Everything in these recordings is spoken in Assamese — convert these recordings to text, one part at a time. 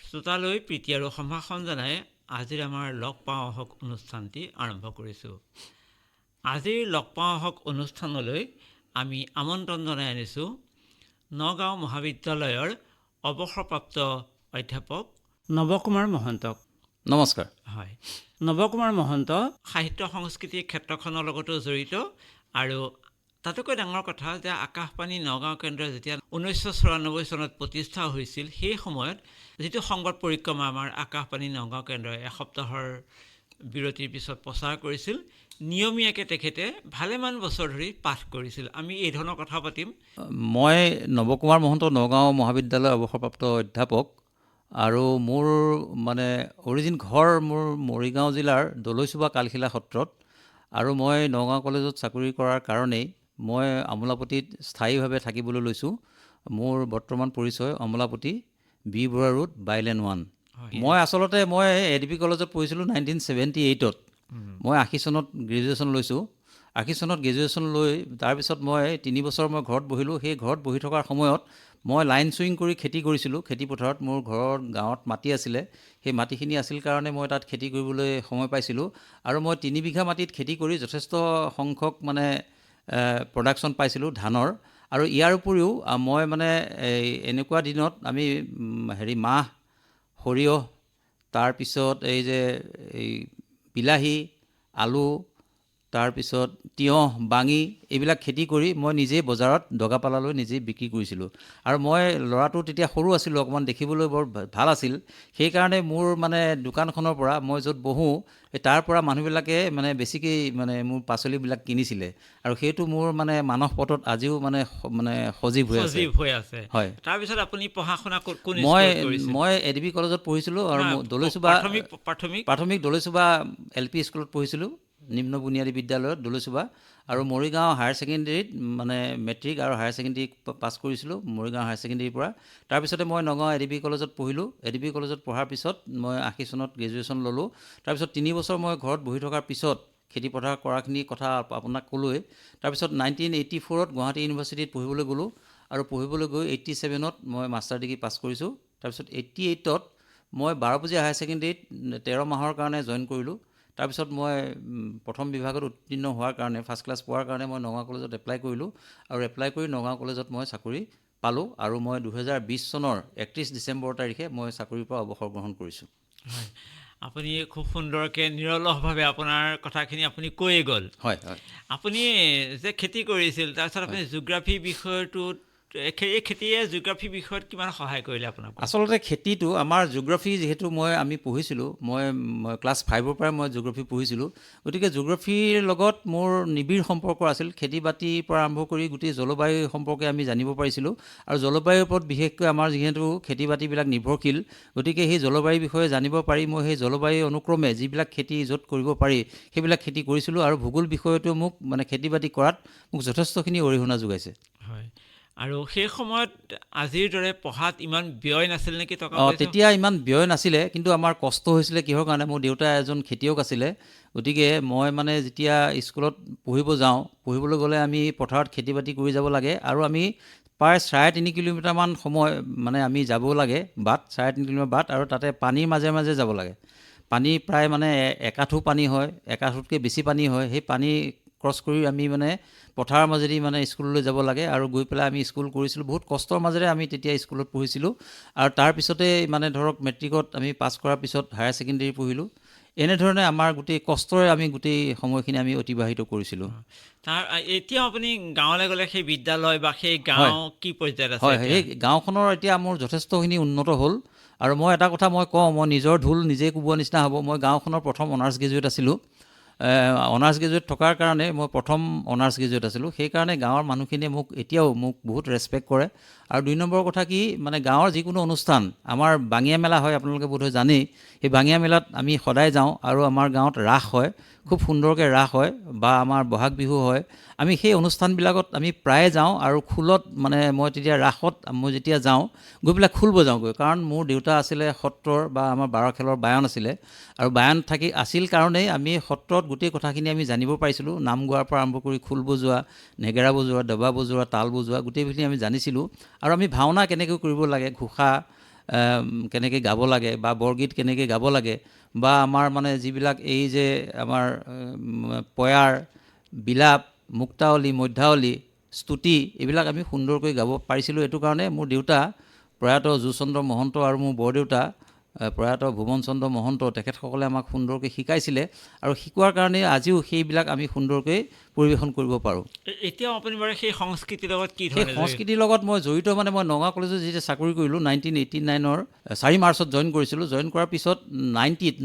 শ্ৰোতালৈ প্ৰীতি আৰু সম্ভাষণ জনাই আজিৰ আমাৰ লগ পাওঁ আহক অনুষ্ঠানটি আৰম্ভ কৰিছোঁ। আজিৰ লগ পাওঁ আহক অনুষ্ঠানলৈ আমি আমন্ত্ৰণ জনাই আনিছোঁ নগাঁও মহাবিদ্যালয়ৰ অৱসৰপ্ৰাপ্ত অধ্যাপক নৱকুমাৰ মহন্তক। নমস্কাৰ। হয়, নৱকুমাৰ মহন্ত সাহিত্য সংস্কৃতিৰ ক্ষেত্ৰখনৰ লগতো জড়িত আৰু তাতোকৈ ডাঙৰ কথা যে আকাশবাণী নগাঁও কেন্দ্ৰ যেতিয়া 1994 চনত প্ৰতিষ্ঠা হৈছিল, সেই সময়ত যিটো সংবাদ পৰিক্ৰমা আমাৰ আকাশবাণী নগাঁও কেন্দ্ৰই এসপ্তাহৰ বিৰতিৰ পিছত প্ৰচাৰ কৰিছিল, নিয়মীয়াকৈ তেখেতে ভালেমান বছৰ ধৰি পাঠ কৰিছিল। আমি এই ধৰণৰ কথা পাতিম। মই নৱকুমাৰ মহন্ত, নগাঁও মহাবিদ্যালয়ৰ অৱসৰপ্ৰাপ্ত অধ্যাপক আৰু মোৰ মানে অৰিজিন ঘৰ মোৰ মৰিগাঁও জিলাৰ দলৈচুবা কালশিলা সত্ৰত আৰু মই নগাঁও কলেজত চাকৰি কৰাৰ কাৰণেই মই আমোলাপট্টিত স্থায়ীভাৱে থাকিবলৈ লৈছোঁ। মোৰ বৰ্তমান পৰিচয় Amolapatty, B Barua road, bylane 1। মই আচলতে মই এ ডি পি কলেজত পঢ়িছিলোঁ 1978ত। মই 80 চনত গ্ৰেজুৱেশ্যন লৈছোঁ। 80 চনত গ্ৰেজুৱেশ্যন লৈ তাৰপিছত মই 3 বছৰ মই ঘৰত বহিলোঁ। সেই ঘৰত বহি থকাৰ সময়ত মই লাইন চুইং কৰি খেতি কৰিছিলোঁ। খেতি পথাৰত মোৰ ঘৰৰ গাঁৱত মাটি আছিলে, সেই মাটিখিনি আছিল কাৰণে মই তাত খেতি কৰিবলৈ সময় পাইছিলোঁ আৰু মই 3 বিঘা মাটিত খেতি কৰি যথেষ্ট সংখ্যক মানে প্ৰডাকশ্যন পাইছিলোঁ ধানৰ। আৰু ইয়াৰ উপৰিও মই মানে এই এনেকুৱা দিনত আমি হেৰি মাহ, সৰিয়হ, তাৰপিছত এই যে এই বিলাহী, আলু, তাৰপিছত তিয়ঁহ, বাঙি এইবিলাক খেতি কৰি মই নিজেই বজাৰত দগাপালালৈ নিজেই বিক্ৰী কৰিছিলোঁ। আৰু মই ল'ৰাটো তেতিয়া সৰু আছিলোঁ, অকণমান দেখিবলৈ বৰ ভাল আছিল, সেইকাৰণে মোৰ মানে দোকানখনৰ পৰা মই য'ত বহোঁ তাৰ পৰা মানুহবিলাকে মানে বেছিকেই মানে মোৰ পাচলিবিলাক কিনিছিলে আৰু সেইটো মোৰ মানে মানস পটত আজিও মানে মানে সজীৱ হৈ আছে। সজীৱ হৈ আছে। হয়। তাৰপিছত আপুনি পঢ়া শুনা কোন মই স্কুলত কৰিছিল? মই এ ডি বি কলেজত পঢ়িছিলোঁ আৰু দলৈচুবা প্ৰাথমিক প্ৰাথমিক দলৈচুবা এল পি স্কুলত পঢ়িছিলোঁ, নিম্ন বুনিয়াদী বিদ্যালয়ত দলৈচুবা, আৰু মৰিগাঁও হায়াৰ ছেকেণ্ডেৰীত মানে মেট্ৰিক আৰু হায়াৰ ছেকেণ্ডেৰী পাছ কৰিছিলোঁ মৰিগাঁও হায়াৰ ছেকেণ্ডেৰীৰ পৰা। তাৰপিছতে মই নগাঁও এ ডি বি কলেজত পঢ়িলোঁ। এ ডি বি কলেজত পঢ়াৰ পিছত মই 80 চনত গ্ৰেজুৱেশ্যন ল'লোঁ। তাৰপিছত 3 বছৰ মই ঘৰত বহি থকাৰ পিছত খেতি পথাৰ কৰাখিনি কথা আপোনাক ক'লোৱেই। তাৰপিছত 1984ত গুৱাহাটী ইউনিভাৰ্চিটিত পঢ়িবলৈ গ'লোঁ আৰু পঢ়িবলৈ গৈ 87ত মই মাষ্টাৰ ডিগ্ৰী পাছ কৰিছোঁ। তাৰপিছত 88ত মই বাৰপূজীয়া হায়াৰ ছেকেণ্ডেৰীত 13 মাহৰ কাৰণে জইন কৰিলোঁ। তাৰপিছত মই প্ৰথম বিভাগত উত্তীৰ্ণ হোৱাৰ কাৰণে, ফাৰ্ষ্ট ক্লাছ পোৱাৰ কাৰণে মই নগাঁও কলেজত এপ্লাই কৰিলোঁ আৰু এপ্লাই কৰি নগাঁও কলেজত মই চাকৰি পালোঁ আৰু মই 2020 চনৰ 31 ডিচেম্বৰ তাৰিখে মই চাকৰিৰ পৰা অৱসৰ গ্ৰহণ কৰিছোঁ। হয়, আপুনি খুব সুন্দৰকৈ নিৰলসভাৱে আপোনাৰ কথাখিনি আপুনি কৈয়ে গ'ল। হয় হয়। আপুনি যে খেতি কৰিছিল, তাৰপিছত আপুনি জিঅ'গ্ৰাফী বিষয়টোত এই খেতিয়ে জিঅ'গ্ৰাফী বিষয়ত কিমান সহায় কৰিলে আপোনাক? আচলতে খেতিটো আমাৰ জিঅ'গ্ৰাফী যিহেতু আমি পঢ়িছিলোঁ, মই ক্লাছ 5ৰ পৰাই মই জিঅ'গ্ৰাফী পঢ়িছিলোঁ, গতিকে জিঅ'গ্ৰাফীৰ লগত মোৰ নিবিড় সম্পৰ্ক আছিল। খেতি বাতিৰ পৰা আৰম্ভ কৰি গোটেই জলবায়ু সম্পৰ্কে আমি জানিব পাৰিছিলোঁ আৰু জলবায়ুৰ ওপৰত বিশেষকৈ আমাৰ যিহেতু খেতি বাতিবিলাক নিৰ্ভৰশীল, গতিকে সেই জলবায়ুৰ বিষয়ে জানিব পাৰি মই সেই জলবায়ু অনুক্ৰমে যিবিলাক খেতি য'ত কৰিব পাৰি সেইবিলাক খেতি কৰিছিলোঁ আৰু ভূগোল বিষয়টো মোক মানে খেতি বাতি কৰাত মোক যথেষ্টখিনি অৰিহণা যোগাইছে। হয়, আৰু সেই সময়ত আজিৰ দৰে পঢ়াত ইমান ব্যয় নাছিল নেকি টকা পইচা? তেতিয়া ইমান ব্যয় নাছিলে, কিন্তু আমাৰ কষ্ট হৈছিলে। কিহৰ কাৰণে? মোৰ দেউতা এজন খেতিয়ক আছিলে, গতিকে মই মানে যেতিয়া স্কুলত পঢ়িব যাওঁ, পঢ়িবলৈ গ'লে আমি পথাৰত খেতি বাতি কৰি যাব লাগে আৰু আমি প্ৰায় 3.5 কিলোমিটাৰমান সময় মানে আমি যাব লাগে বাট, 3.5 কিলোমিটাৰ বাট, আৰু তাতে পানীৰ মাজে মাজে যাব লাগে। পানী প্ৰায় মানে একাঠু পানী হয়, একাঠুতকৈ বেছি পানী হয়। সেই পানী ক্ৰছ কৰি আমি মানে পথাৰৰ মাজেদি মানে স্কুললৈ যাব লাগে আৰু গৈ পেলাই আমি স্কুল কৰিছিলোঁ। বহুত কষ্টৰ মাজেৰে আমি তেতিয়া স্কুলত পঢ়িছিলোঁ আৰু তাৰপিছতে মানে ধৰক মেট্ৰিকত আমি পাছ কৰাৰ পিছত হায়াৰ ছেকেণ্ডেৰী পঢ়িলোঁ। এনেধৰণে আমাৰ গোটেই কষ্টৰে আমি গোটেই সময়খিনি আমি অতিবাহিত কৰিছিলোঁ। তাৰ এতিয়া আপুনি গাঁৱলৈ গ'লে সেই বিদ্যালয় বা সেই গাঁও কি পৰ্যায়ত আছে? হয়, সেই গাঁওখনৰ এতিয়া মোৰ যথেষ্টখিনি উন্নত হ'ল। আৰু মই এটা কথা মই কওঁ, মই নিজৰ ঢোল নিজেই কোবোৱা নিচিনা হ'ব। মই গাঁওখনৰ প্ৰথম অনাৰ্ছ গ্ৰেজুৱেট আছিলোঁ। অনাৰ্ছ গ্ৰেজুৱেট থকাৰ কাৰণে মই প্ৰথম অনাৰ্ছ গ্ৰেজুৱেট আছিলোঁ, সেইকাৰণে গাঁৱৰ মানুহখিনিয়ে মোক এতিয়াও মোক বহুত ৰেচপেক্ট কৰে। আৰু 2 নম্বৰ কথা কি, মানে গাঁৱৰ যিকোনো অনুষ্ঠান, আমাৰ বাঙিয়া মেলা হয়, আপোনালোকে বোধহয় জানেই, সেই বাঙিয়া মেলাত আমি সদায় যাওঁ আৰু আমাৰ গাঁৱত ৰাস হয়, খুব সুন্দৰকৈ ৰাস হয় বা আমাৰ বহাগ বিহু হয়। আমি সেই অনুষ্ঠানবিলাকত আমি প্ৰায়ে যাওঁ আৰু খোলত মানে মই তেতিয়া ৰাসত মই যেতিয়া যাওঁ, গৈ পেলাই খোল বজাওঁগৈ, কাৰণ মোৰ দেউতা আছিলে সত্ৰৰ বা আমাৰ বাৰখেলৰ বায়ন আছিলে আৰু বায়ন থাকি আছিল কাৰণেই আমি সত্ৰত গোটেই কথাখিনি আমি জানিব পাৰিছিলোঁ। নাম গোৱাৰ পৰা আৰম্ভ কৰি খোল বজোৱা, নেগেৰা বজোৱা, দবা বজোৱা, তাল বজোৱা, গোটেইখিনি আমি জানিছিলোঁ। আৰু আমি ভাওনা কেনেকৈ কৰিব লাগে, ঘোষা, কেনেকৈ গাব লাগে বা বৰগীত কেনেকৈ গাব লাগে বা আমাৰ মানে যিবিলাক এই যে আমাৰ পয়াৰ, বিলাপ, মুক্তাৱলী, মধ্যাৱলী, স্তুতি এইবিলাক আমি সুন্দৰকৈ গাব পাৰিছিলোঁ। এইটো কাৰণে মোৰ দেউতা প্ৰয়াত যোচন্দ্ৰ মহন্ত আৰু মোৰ বৰদেউতা প্ৰয়াত ভুৱন চন্দ্ৰ মহন্ত, তেখেতসকলে আমাক সুন্দৰকৈ শিকাইছিলে আৰু শিকোৱাৰ কাৰণে আজিও সেইবিলাক আমি সুন্দৰকৈ পৰিৱেশন কৰিব পাৰোঁ। এতিয়াও আপুনি বাৰু সেই সংস্কৃতিৰ লগত কি সেই ধৰণে জড়িত? সংস্কৃতিৰ লগত মই জড়িত মানে মই নগাঁও কলেজত যেতিয়া চাকৰি কৰিলোঁ 1989ৰ 4 মাৰ্চত জইন কৰিছিলোঁ। জইন কৰাৰ পিছত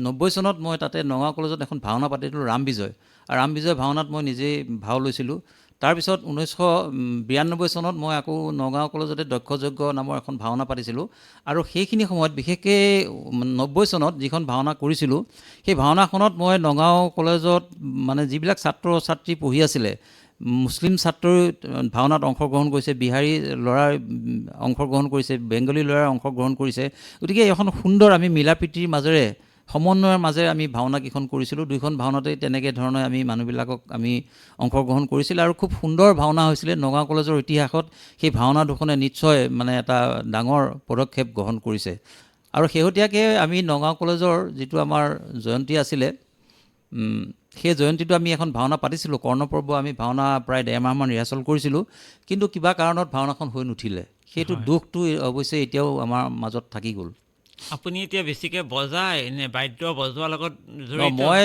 90 চনত মই তাতে নগাঁও কলেজত এখন ভাওনা পাতিছিলোঁ, ৰাম বিজয়। আৰু ৰাম বিজয় ভাওনাত মই নিজেই ভাও লৈছিলোঁ। তাৰপিছত 1992 চনত মই আকৌ নগাঁও কলেজতে দক্ষ যজ্ঞ নামৰ এখন ভাওনা পাতিছিলোঁ। আৰু সেইখিনি সময়ত বিশেষকৈ 90 চনত যিখন ভাওনা কৰিছিলোঁ সেই ভাওনাখনত মই নগাঁও কলেজত মানে যিবিলাক ছাত্ৰ ছাত্ৰী পঢ়ি আছিলে, মুছলিম ছাত্ৰই ভাওনাত অংশগ্ৰহণ কৰিছে, বিহাৰী ল'ৰাই অংশগ্ৰহণ কৰিছে, বেংগলী ল'ৰাই অংশগ্ৰহণ কৰিছে। গতিকে এখন সুন্দৰ আমি মিলা প্ৰীতিৰ মাজেৰে, সমন্বয়ৰ মাজেৰে আমি ভাওনাকেইখন কৰিছিলোঁ। দুইখন ভাওনাতেই তেনেকৈ ধৰণে আমি মানুহবিলাকক আমি অংশগ্ৰহণ কৰিছিলোঁ আৰু খুব সুন্দৰ ভাওনা হৈছিলে। নগাঁও কলেজৰ ইতিহাসত সেই ভাওনা দুখনে নিশ্চয় মানে এটা ডাঙৰ পদক্ষেপ গ্ৰহণ কৰিছে। আৰু শেহতীয়াকৈ আমি নগাঁও কলেজৰ যিটো আমাৰ জয়ন্তী আছিলে, সেই জয়ন্তীটো আমি এখন ভাওনা পাতিছিলোঁ, কৰ্ণপৰ্ব। আমি ভাওনা প্ৰায় 1.5 মাহমান ৰিহাৰ্চেল কৰিছিলোঁ, কিন্তু কিবা কাৰণত ভাওনাখন হৈ নুঠিলে। সেইটো দুখটো অৱশ্যে এতিয়াও আমাৰ মাজত থাকি গ'ল। আপুনি এতিয়া বেছিকৈ বজায় নে বাদ্য বজোৱাৰ লগত জড়িত? মই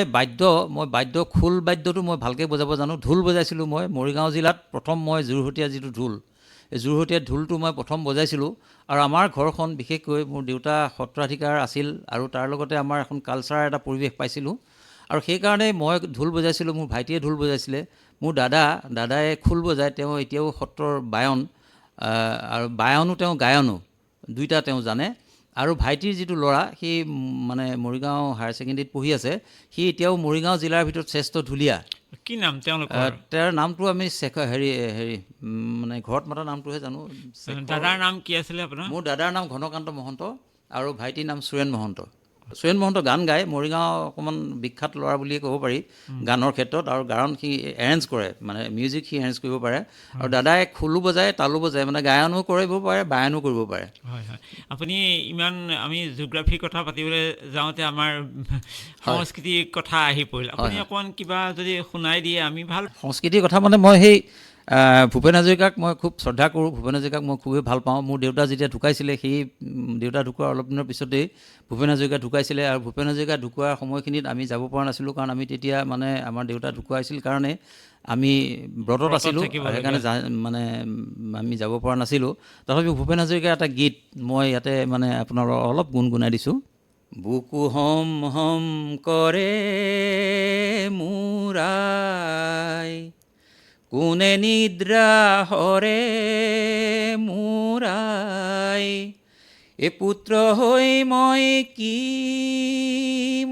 বাদ্য খোল বাদ্যটো মই ভালকৈ বজাব জানো। ঢোল বজাইছিলোঁ মই মৰিগাঁও জিলাত প্ৰথম। মই যোৰহতীয়া যিটো ঢোল, এই যোৰহতীয়া ঢোলটো মই প্ৰথম বজাইছিলোঁ। আৰু আমাৰ ঘৰখন বিশেষকৈ মোৰ দেউতা সত্ৰাধিকাৰ আছিল আৰু তাৰ লগতে আমাৰ এখন কালচাৰ এটা পৰিৱেশ পাইছিলোঁ আৰু সেইকাৰণে মই ঢোল বজাইছিলোঁ। মোৰ ভাইটিয়ে ঢোল বজাইছিলে, মোৰ দাদাই খোল বজায়, তেওঁ এতিয়াও সত্ৰৰ বায়ন আৰু বায়নো তেওঁ গায়নো দুইটা তেওঁ জানে। আৰু ভাইটিৰ যিটো ল'ৰা, সি মানে মৰিগাঁও হায়াৰ ছেকেণ্ডেৰীত পঢ়ি আছে, সি এতিয়াও মৰিগাঁও জিলাৰ ভিতৰত শ্ৰেষ্ঠ ঢুলীয়া। কি নাম তেওঁলোকৰ? তেওঁৰ নামটো আমি হেৰি হেৰি মানে ঘৰত মাতা নামটোহে জানো। দাদাৰ নাম কি আছিলে আপোনাৰ? মোৰ দাদাৰ নাম ঘনকান্ত মহন্ত আৰু ভাইটিৰ নাম সুৰেণ মহন্ত। সুৰেণ মহন্ত গান গায়, মৰিগাঁও অকণমান বিখ্যাত ল'ৰা বুলিয়ে ক'ব পাৰি গানৰ ক্ষেত্ৰত। আৰু গান সি এৰেঞ্জ কৰে, মানে মিউজিক সি এৰেঞ্জ কৰিব পাৰে। আৰু দাদাই খোলো বজায়, তালো বজায়, মানে গায়নো কৰিব পাৰে, বায়নো কৰিব পাৰে। হয় হয়। আপুনি ইমান আমি জিঅ'গ্ৰাফিৰ কথা পাতিবলৈ যাওঁতে আমাৰ সংস্কৃতিৰ কথা আহি পৰিল। আপুনি অকণমান কিবা যদি শুনাই দিয়ে আমি ভাল। সংস্কৃতিৰ কথা মানে মই সেই ভূপেন হাজৰিকাক মই খুব শ্ৰদ্ধা কৰোঁ, ভূপেন হাজৰিকাক মই খুবেই ভাল পাওঁ। মোৰ দেউতা যেতিয়া ঢুকাইছিলে, সেই দেউতা ঢুকোৱাৰ অলপ দিনৰ পিছতেই ভূপেন হাজৰিকা ঢুকাইছিলে। আৰু ভূপেন হাজৰিকা ঢুকোৱাৰ সময়খিনিত আমি যাব পৰা নাছিলোঁ, কাৰণ আমি তেতিয়া মানে আমাৰ দেউতা ঢুকুৱাইছিল কাৰণে আমি ব্ৰতত আছিলোঁ, সেইকাৰণে মানে আমি যাব পৰা নাছিলোঁ। তথাপি ভূপেন হাজৰিকাৰ এটা গীত মই ইয়াতে মানে আপোনালোকক অলপ গুণগুণাই দিছোঁ। বুকু হম হম কৰে মোৰ আই, কোনে নিদ্ৰা হৰে মোৰ আই, এ পুত্ৰ হৈ মই কি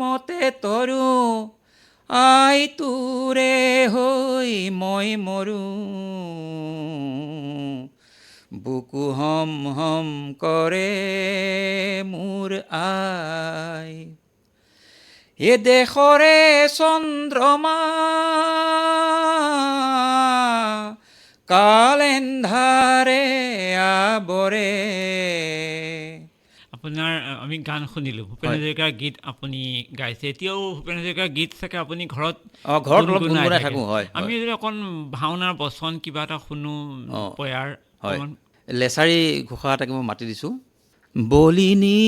মতে তৰো, আই তোৰে হৈ মই মৰো। বুকু হম হম কৰে মোৰ আই, এ দেশৰে চন্দ্ৰমা কালেন্ধাৰে আৱৰে। আপোনাৰ আমি গান শুনিলোঁ, ভূপেন হাজৰিকাৰ গীত আপুনি গাইছে। এতিয়াও ভূপেন হাজৰিকাৰ গীত চাগে আপুনি ঘৰত ঘৰত অলপ গুণগুণাই থাকোঁ। হয়, আমি যদি অকণ ভাওনাৰ বচন কিবা এটা শুনো, পয়াৰ। হয়, লেচাৰী ঘোষা এটাকে মই মাতি দিছোঁ। বলিনী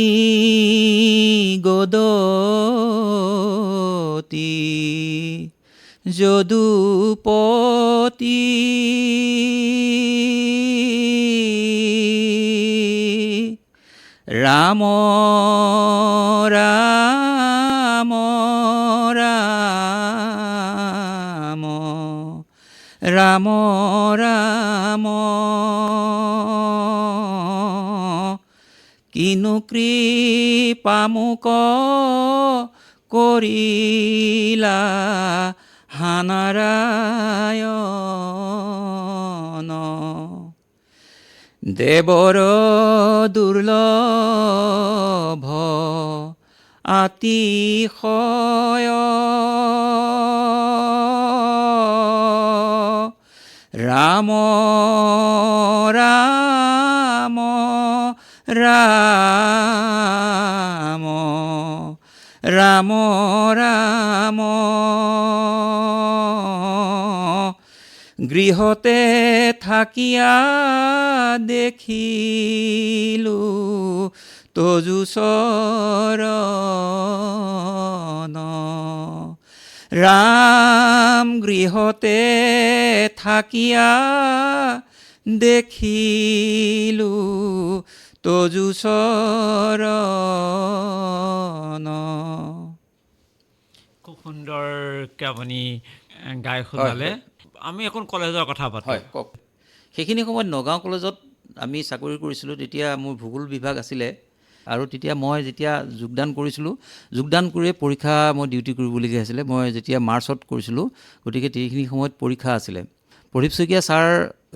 গদতি যদুপতি, ৰাম ৰাম ৰাম ৰাম ৰাম, কিনো কৃপা মোক কৰিলা হানাৰায়ণ। দেৱৰ দুৰ্লভ আতিশয়, ৰাম ৰাম ৰাম ৰাম ৰাম। গৃহতে থাকিয়া দেখিলো তজু চৰণ, ৰাম গৃহতে থাকিয়া দেখিলো তজু চৰণ। খুব সুন্দৰকৈ আপুনি গাই শুনালে। আমি এখন কলেজৰ কথা পাতোঁ। হয়, কওক। সেইখিনি সময়ত নগাঁও কলেজত আমি চাকৰি কৰিছিলোঁ। তেতিয়া মোৰ ভূগোল বিভাগ আছিলে আৰু তেতিয়া মই যেতিয়া যোগদান কৰিছিলোঁ, যোগদান কৰিয়ে পৰীক্ষা মই ডিউটি কৰিবলগীয়া হৈছিলে। মই যেতিয়া মাৰ্চত কৰিছিলোঁ, গতিকে সেইখিনি সময়ত পৰীক্ষা আছিলে। প্ৰদীপ শইকীয়া ছাৰ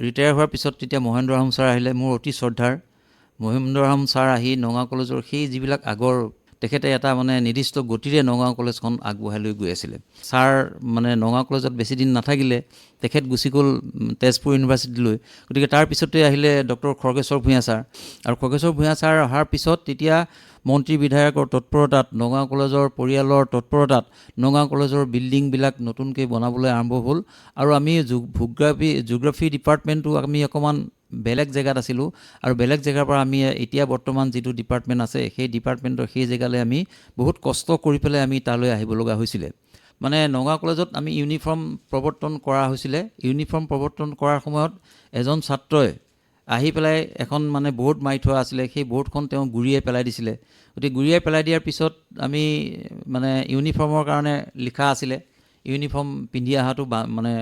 ৰিটায়াৰ হোৱাৰ পিছত তেতিয়া মহেন্দ্ৰ আহোম ছাৰ আহিলে, মোৰ অতি শ্ৰদ্ধাৰ মহেন্দ্ৰ আহোম ছাৰ আহি নগাঁও কলেজৰ সেই যিবিলাক আগৰ, তেখেতে এটা মানে নিৰ্দিষ্ট গতিৰে নগাঁও কলেজখন আগবঢ়াই লৈ গৈ আছিলে। ছাৰ মানে নগাঁও কলেজত বেছি দিন নাথাকিলে, তেখেত গুচি গ'ল তেজপুৰ ইউনিভাৰ্চিটিলৈ। গতিকে তাৰ পিছতে আহিলে ডক্টৰ খৰ্গেশ্বৰ ভূঞা ছাৰ। আৰু খৰ্গেশ্বৰ ভূঞা ছাৰ অহাৰ পিছত তেতিয়া মন্ত্ৰী বিধায়কৰ তৎপৰতাত, নগাঁও কলেজৰ পৰিয়ালৰ তৎপৰতাত নগাঁও কলেজৰ বিল্ডিংবিলাক নতুনকৈ বনাবলৈ আৰম্ভ হ'ল। আৰু আমি জিঅ'গ্ৰাফী ডিপাৰ্টমেণ্টটো আমি অকণমান বেলেগ জেগাত আছিলোঁ আৰু বেলেগ জেগাৰ পৰা আমি এতিয়া বৰ্তমান যিটো ডিপাৰ্টমেণ্ট আছে সেই ডিপাৰ্টমেণ্টৰ সেই জেগালৈ আমি বহুত কষ্ট কৰি পেলাই আমি তালৈ আহিব লগা হৈছিলে। মানে নগাঁও কলেজত আমি ইউনিফৰ্ম প্ৰৱৰ্তন কৰা হৈছিলে। ইউনিফৰ্ম প্ৰৱৰ্তন কৰাৰ সময়ত এজন ছাত্ৰই আহি পেলাই এখন মানে বৰ্ড মাৰি থোৱা আছিলে, সেই বৰ্ডখন তেওঁ গুৰিয়াই পেলাই দিছিলে। গতিকে গুৰিয়াই পেলাই দিয়াৰ পিছত আমি মানে ইউনিফৰ্মৰ কাৰণে লিখা আছিলে, ইউনিফৰ্ম পিন্ধি অহাটো মানে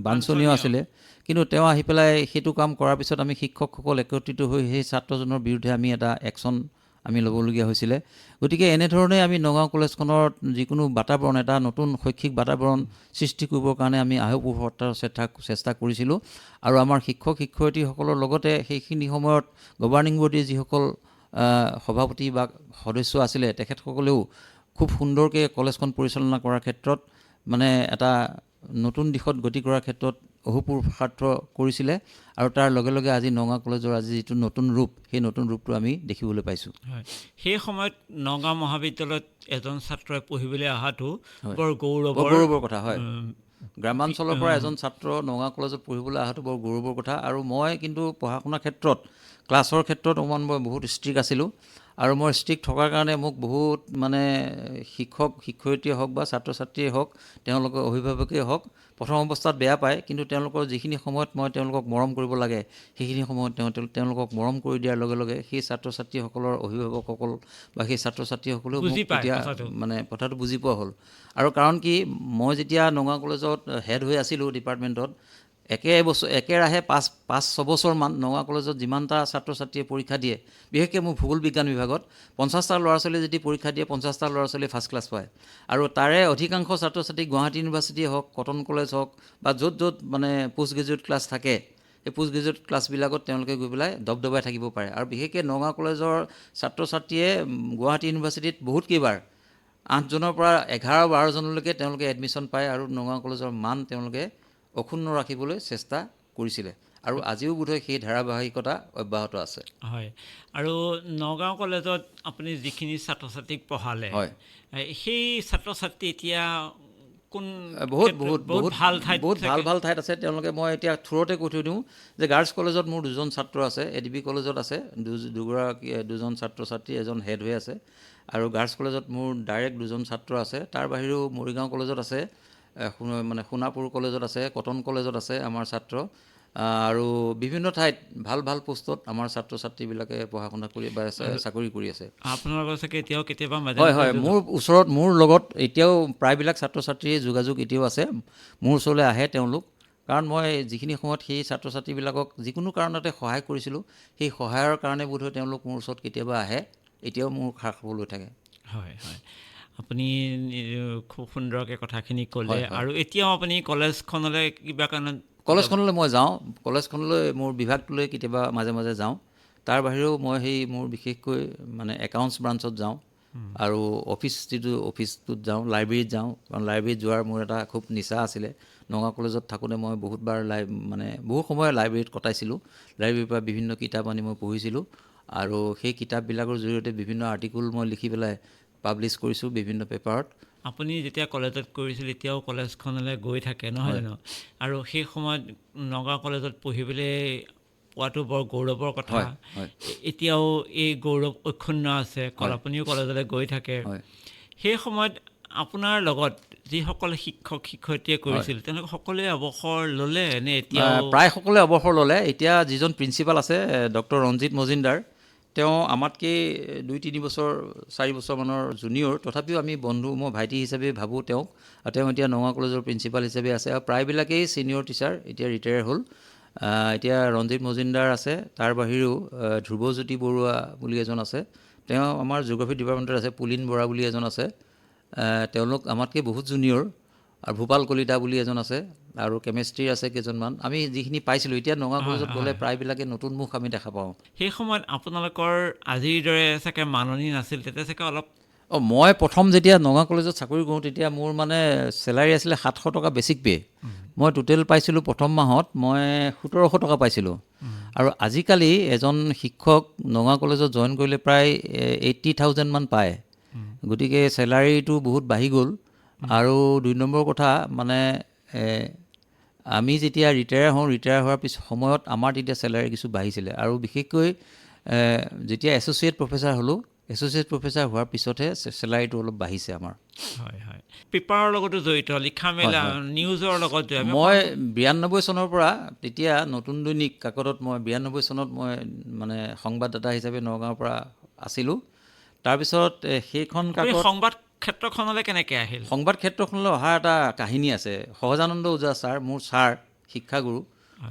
বাঞ্ছনীয় আছিলে। কিন্তু তেওঁ আহি পেলাই সেইটো কাম কৰাৰ পিছত আমি শিক্ষকসকল একত্ৰিত হৈ সেই ছাত্ৰজনৰ বিৰুদ্ধে আমি এটা একশ্যন আমি ল'বলগীয়া হৈছিলে। গতিকে এনেধৰণে আমি নগাঁও কলেজখনত যিকোনো বাতাবৰণ, এটা নতুন শৈক্ষিক বাতাবৰণ সৃষ্টি কৰিবৰ কাৰণে আমি আহোপুৰুষাৰ্থ চেষ্টা কৰিছিলোঁ। আৰু আমাৰ শিক্ষক শিক্ষয়িত্ৰীসকলৰ লগতে সেইখিনি সময়ত গভাৰ্ণিং বডিৰ যিসকল সভাপতি বা সদস্য আছিলে, তেখেতসকলেও খুব সুন্দৰকৈ কলেজখন পৰিচালনা কৰাৰ ক্ষেত্ৰত মানে এটা নতুন দিশত গতি কৰাৰ ক্ষেত্ৰত অহোপুৰুষাৰ্থ কৰিছিলে। আৰু তাৰ লগে লগে আজি নগাঁও কলেজৰ আজি যিটো নতুন ৰূপ, সেই নতুন ৰূপটো আমি দেখিবলৈ পাইছোঁ। হয়, সেই সময়ত নগাঁও মহাবিদ্যালয়ত এজন ছাত্ৰই পঢ়িবলৈ অহাটো বৰ গৌৰৱৰ কথা। হয়, গ্ৰামাঞ্চলৰ পৰা এজন ছাত্ৰ নগাঁও কলেজত পঢ়িবলৈ অহাটো বৰ গৌৰৱৰ কথা। আৰু মই কিন্তু পঢ়া শুনাৰ ক্ষেত্ৰত, ক্লাছৰ ক্ষেত্ৰত অকণমান মই বহুত ষ্ট্ৰিক্ট আছিলোঁ। আৰু মই ষ্ট্ৰিক্ট থকাৰ কাৰণে মোক বহুত মানে শিক্ষক শিক্ষয়িত্ৰীয়ে হওক বা ছাত্ৰ ছাত্ৰীয়ে হওক, তেওঁলোকৰ অভিভাৱকেই হওক, প্ৰথম অৱস্থাত বেয়া পায়, কিন্তু তেওঁলোকৰ যিখিনি সময়ত মই তেওঁলোকক মৰম কৰিব লাগে সেইখিনি সময়ত তেওঁলোকক মৰম কৰি দিয়াৰ লগে লগে সেই ছাত্ৰ ছাত্ৰীসকলৰ অভিভাৱকসকল বা সেই ছাত্ৰ ছাত্ৰীসকলেও মোক তেতিয়া মানে কথাটো বুজি পোৱা হ'ল। আৰু কাৰণ কি, মই যেতিয়া নগাঁও কলেজত হেড হৈ আছিলোঁ ডিপাৰ্টমেণ্টত, একেৰাহে 5-6 বছৰমান নগাঁও কলেজত যিমানটা ছাত্ৰ ছাত্ৰীয়ে পৰীক্ষা দিয়ে, বিশেষকৈ মোৰ ভূগোল বিজ্ঞান বিভাগত 50টা ল'ৰা ছোৱালীয়ে যদি পৰীক্ষা দিয়ে, 50টা ল'ৰা ছোৱালীয়ে ফাৰ্ষ্ট ক্লাছ পায়। আৰু তাৰে অধিকাংশ ছাত্ৰ ছাত্ৰী গুৱাহাটী ইউনিভাৰ্চিটিয়ে হওক, কটন কলেজ হওক, বা য'ত য'ত মানে পোষ্ট গ্ৰেজুৱেট ক্লাছ থাকে, সেই পোষ্ট গ্ৰেজুৱেট ক্লাছবিলাকত তেওঁলোকে গৈ পেলাই দবদবাই থাকিব পাৰে। আৰু বিশেষকৈ নগাঁও কলেজৰ ছাত্ৰ ছাত্ৰীয়ে গুৱাহাটী ইউনিভাৰ্চিটিত বহুত কেইবাৰ 8জনৰ পৰা 11-12জনলৈকে তেওঁলোকে এডমিশ্যন পায় আৰু নগাঁও কলেজৰ মান তেওঁলোকে অক্ষুণ্ণ ৰাখিবলৈ চেষ্টা কৰিছিলে। আৰু আজিও বোধহয় সেই ধাৰাবাহিকতা অব্যাহত আছে। হয়, আৰু নগাঁও কলেজত আপুনি যিখিনি ছাত্ৰ ছাত্ৰীক পঢ়ালে, হয়, সেই ছাত্ৰ ছাত্ৰী এতিয়া কোন বহুত বহুত বহুত ভাল ঠাইত, বহুত ভাল ভাল ঠাইত আছে তেওঁলোকে। মই এতিয়া থ্ৰুতে কৈ থৈ দিওঁ যে গাৰ্লছ কলেজত মোৰ 2জন ছাত্ৰ আছে, এ ডি বি কলেজত আছে দুজন ছাত্ৰ ছাত্ৰী, এজন হেড হৈ আছে। আৰু গাৰ্লছ কলেজত মোৰ ডাইৰেক্ট 2জন ছাত্ৰ আছে। তাৰ বাহিৰেও মৰিগাঁও কলেজত আছে, মানে সোণাপুৰ কলেজত আছে, কটন কলেজত আছে আমাৰ ছাত্ৰ। আৰু বিভিন্ন ঠাইত ভাল ভাল পোষ্টত আমাৰ ছাত্ৰ ছাত্ৰীবিলাকে পঢ়া শুনা কৰি বা চাকৰি কৰি আছে। আপোনালোকৰ চাগে এতিয়াও কেতিয়াবা? হয় হয়, মোৰ ওচৰত, মোৰ লগত এতিয়াও প্ৰায়বিলাক ছাত্ৰ ছাত্ৰীয়ে যোগাযোগ এতিয়াও আছে, মোৰ ওচৰলৈ আহে তেওঁলোক। কাৰণ মই যিখিনি সময়ত সেই ছাত্ৰ ছাত্ৰীবিলাকক যিকোনো কাৰণতে সহায় কৰিছিলোঁ, সেই সহায়ৰ কাৰণে বোধহয় তেওঁলোক মোৰ ওচৰত কেতিয়াবা আহে, এতিয়াও মোৰ খা খবৰ লৈ থাকে। হয় হয়, আপুনি খুব সুন্দৰকৈ কথাখিনি ক'লে। আৰু এতিয়াও আপুনি কলেজখনলৈ কিবা কাৰণত? কলেজখনলৈ মই যাওঁ, কলেজখনলৈ মোৰ বিভাগটোলৈ কেতিয়াবা মাজে মাজে যাওঁ। তাৰ বাহিৰেও মই সেই মোৰ বিশেষকৈ মানে একাউণ্টছ ব্ৰাঞ্চত যাওঁ আৰু অফিচ যিটো অফিচটোত যাওঁ, লাইব্ৰেৰীত যাওঁ। কাৰণ লাইব্ৰেৰীত যোৱাৰ মোৰ এটা খুব নিচা আছিলে। নগাঁও কলেজত থাকোঁতে মই বহুতবাৰ মানে বহু সময় লাইব্ৰেৰীত কটাইছিলোঁ। লাইব্ৰেৰীৰ পৰা বিভিন্ন কিতাপ আনি মই পঢ়িছিলোঁ। আৰু সেই কিতাপবিলাকৰ জৰিয়তে বিভিন্ন আৰ্টিকুল মই লিখি পেলাই পাব্লিছ কৰিছোঁ বিভিন্ন পেপাৰত। আপুনি যেতিয়া কলেজত কৰিছিল এতিয়াও কলেজখনলৈ গৈ থাকে নহয় জানো? আৰু সেই সময়ত নগাঁও কলেজত পঢ়িবলৈ পোৱাটো বৰ গৌৰৱৰ কথা। এতিয়াও এই গৌৰৱ অক্ষুণ্ণ আছে, আপুনিও কলেজলৈ গৈ থাকে। সেই সময়ত আপোনাৰ লগত যিসকল শিক্ষক শিক্ষয়িত্ৰীয়ে কৰিছিল তেওঁলোক সকলোৱে অৱসৰ ল'লে নে এতিয়া? প্ৰায় সকলোৱে অৱসৰ ল'লে। এতিয়া যিজন প্ৰিন্সিপাল আছে ডক্টৰ ৰঞ্জিত মজুমদাৰ, তেওঁ আমাতকৈ 2-3 বছৰ 4 বছৰমানৰ জুনিয়ৰ, তথাপিও আমি বন্ধু, মই ভাইটি হিচাপে ভাবোঁ তেওঁক। আৰু তেওঁ এতিয়া নগাঁও কলেজৰ প্ৰিন্সিপাল হিচাপে আছে। আৰু প্ৰায়বিলাকেই ছিনিয়ৰ টিচাৰ এতিয়া ৰিটায়াৰ হ'ল। এতিয়া ৰঞ্জিত মজুমদাৰ আছে, তাৰ বাহিৰেও ধ্ৰুৱজ্যোতি বৰুৱা বুলি এজন আছে, তেওঁ আমাৰ জিঅ'গ্ৰাফী ডিপাৰ্টমেণ্টত আছে। পুলিন বৰা বুলি এজন আছে, তেওঁলোক আমাতকৈ বহুত জুনিয়ৰ। আৰু ভূপাল কলিতা বুলি এজন আছে, আৰু কেমেষ্ট্ৰিৰ আছে কেইজনমান। আমি যিখিনি পাইছিলোঁ এতিয়া নগাঁও কলেজত গ'লে প্ৰায়বিলাকে নতুন মুখ আমি দেখা পাওঁ। সেই সময়ত আপোনালোকৰ আজিৰ দৰে চাগে মাননি নাছিল তেতিয়া চাগে অলপ? অঁ, মই প্ৰথম যেতিয়া নগাঁও কলেজত চাকৰি কৰোঁ তেতিয়া মোৰ মানে চেলাৰী আছিলে 700 টকা বেছিক পে'। মই টোটেল পাইছিলোঁ প্ৰথম মাহত মই 1700 টকা পাইছিলোঁ। আৰু আজিকালি এজন শিক্ষক নগাঁও কলেজত জইন কৰিলে প্ৰায় 80,000 মান পায়। গতিকে চেলাৰীটো বহুত বাঢ়ি গ'ল। আৰু 2 নম্বৰ কথা মানে আমি যেতিয়া ৰিটায়াৰ হওঁ, ৰিটায়াৰ হোৱাৰ পিছত সময়ত আমাৰ তেতিয়া চেলাৰী কিছু বাঢ়িছিলে। আৰু বিশেষকৈ যেতিয়া এছ'চিয়েট প্ৰফেচাৰ হ'লোঁ, এছ'চিয়েট প্ৰফেচাৰ হোৱাৰ পিছতহে চেলাৰীটো অলপ বাঢ়িছে আমাৰ। হয় হয়, পেপাৰৰ লগতো জড়িত, লিখা মেলা, নিউজৰ লগত। মই 92 চনৰ পৰা তেতিয়া নতুন দৈনিক কাকতত মই 92 চনত মই মানে সংবাদদাতা হিচাপে নগাঁৱৰ পৰা আছিলোঁ। তাৰপিছত সেইখন কাকত সংবাদ ক্ষেত্ৰখনলৈ কেনেকৈ আহিল? সংবাদ ক্ষেত্ৰখনলৈ অহাৰ এটা কাহিনী আছে। সহজানন্দ ওজা ছাৰ, মোৰ ছাৰ, শিক্ষাগুৰু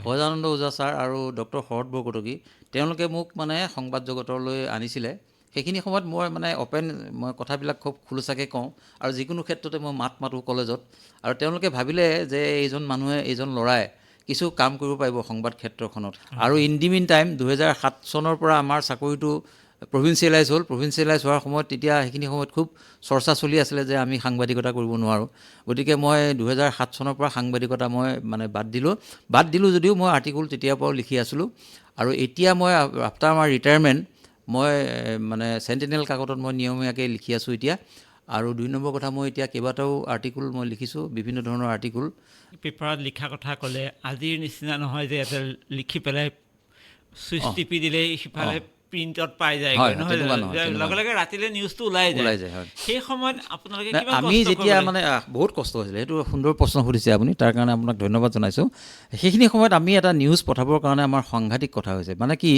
সহজানন্দ ওজা ছাৰ আৰু ডক্টৰ শৰৎ বৰকটকী, তেওঁলোকে মোক মানে সংবাদ জগতলৈ আনিছিলে। সেইখিনি সময়ত মই মানে অ'পেন, মই কথাবিলাক খুব খোলোচাকৈ কওঁ আৰু যিকোনো ক্ষেত্ৰতে মই মাত মাতোঁ কলেজত। আৰু তেওঁলোকে ভাবিলে যে এইজন মানুহে, এইজন ল'ৰাই কিছু কাম কৰিব পাৰিব সংবাদ ক্ষেত্ৰখনত। আৰু ইন the mean time 2007 চনৰ পৰা আমাৰ চাকৰিটো প্ৰভিঞ্চিয়েলাইজ হ'ল। প্ৰভিঞ্চিয়েলাইজ হোৱাৰ সময়ত তেতিয়া সেইখিনি সময়ত খুব চৰ্চা চলি আছিলে যে আমি সাংবাদিকতা কৰিব নোৱাৰোঁ। গতিকে মই 2007 চনৰ পৰা সাংবাদিকতা মই মানে বাদ দিলোঁ। বাদ দিলোঁ যদিও মই আৰ্টিকুল তেতিয়াৰ পৰাও লিখি আছিলোঁ। আৰু এতিয়া মই আফটাৰ মাই ৰিটায়াৰমেণ্ট মই মানে চেণ্টিনেল কাকতত মই নিয়মীয়াকৈ লিখি আছোঁ এতিয়া। আৰু 2 নম্বৰ কথা, মই এতিয়া কেইবাটাও আৰ্টিকুল মই লিখিছোঁ, বিভিন্ন ধৰণৰ আৰ্টিকুল। পেপাৰত লিখা কথা ক'লে আজিৰ নিচিনা নহয় যে ইয়াতে লিখি পেলাই চুইচ টিপি দিলেই সিফালে প্ৰিণ্টত পাই যায়, লগে লগে ৰাতিলৈ নিউজটো ওলাই যায়। সেই সময়ত আপোনালোকে আমি যেতিয়া মানে বহুত কষ্ট হৈছিলে, সেইটো সুন্দৰ প্ৰশ্ন সুধিছে আপুনি, তাৰ কাৰণে আপোনাক ধন্যবাদ জনাইছোঁ। সেইখিনি সময়ত আমি এটা নিউজ পঠাবৰ কাৰণে আমাৰ সাংঘাতিক কথা হৈছে। মানে কি,